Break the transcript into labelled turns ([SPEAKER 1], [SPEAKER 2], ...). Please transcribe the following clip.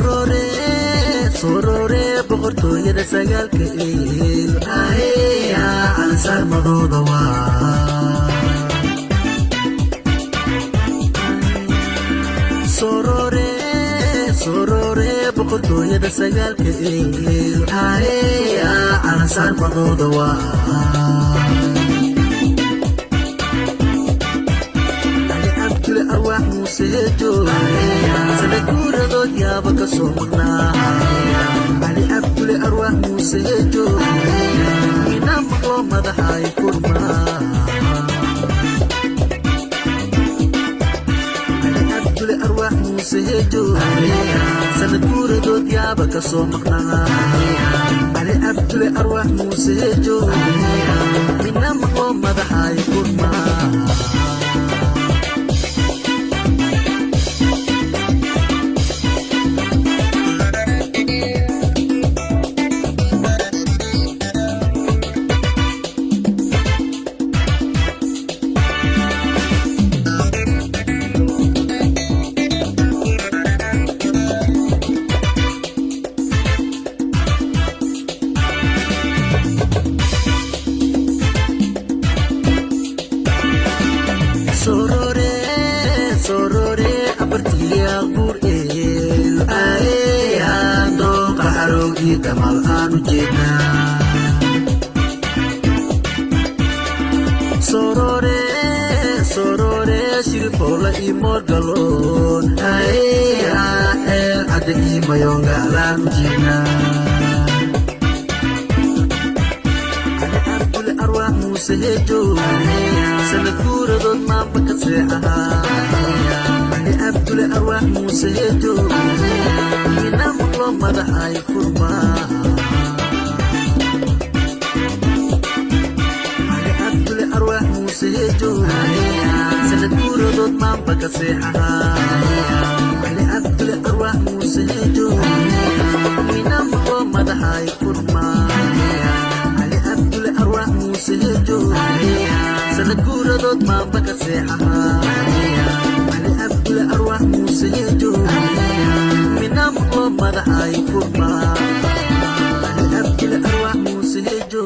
[SPEAKER 1] Sorore, sorore, boqortooyada sagaalka eel, calansaarmadooda waa. Sorore, sorore, boqortooyada sagaalka eel, calansaarmadooda waa. Abdule Arwaax Muuseejo, sanaguuradood yaaba ka soo maqnaa. Cali Abdule Arwaax Muuseejo, inaa maqlo madaxay furmaa. Cali Abdule Arwaax Muuseejo, sanaguuradood yaaba ka soo maqnaa. Cali Abdule Arwaax Muuseejo, inaa maqlo madaxay furmaa. Sorore, sorore, abartiya buur eel, dooqa xarow iyo damal aanu jeednaa. Sorore, sorore, shirifoola iyo moorgaloon, eel cadda iyo mayoongaalaanu jeednaa. Abdule Arwaax Muuseejo, sanad guuradood maanba ka seexahaa. Cali Abdule Arwaax Muuseejo, ina maqlo madaxay furmaa. Cali Abdule Arwaax Muuseejo, sanad guuradood maanba ka seexahaa. Cali Abdule Arwaax Muuseejo, ina maqlo madaxay furmaa. Cali Abdule Arwaax Muuseejo, sanad guuradood maanba ka seexahaa. Cali Abdule Arwaax Muuseejo, mina maqlo madaxay furmaa. Cali Abdule Arwaax Muuseejo.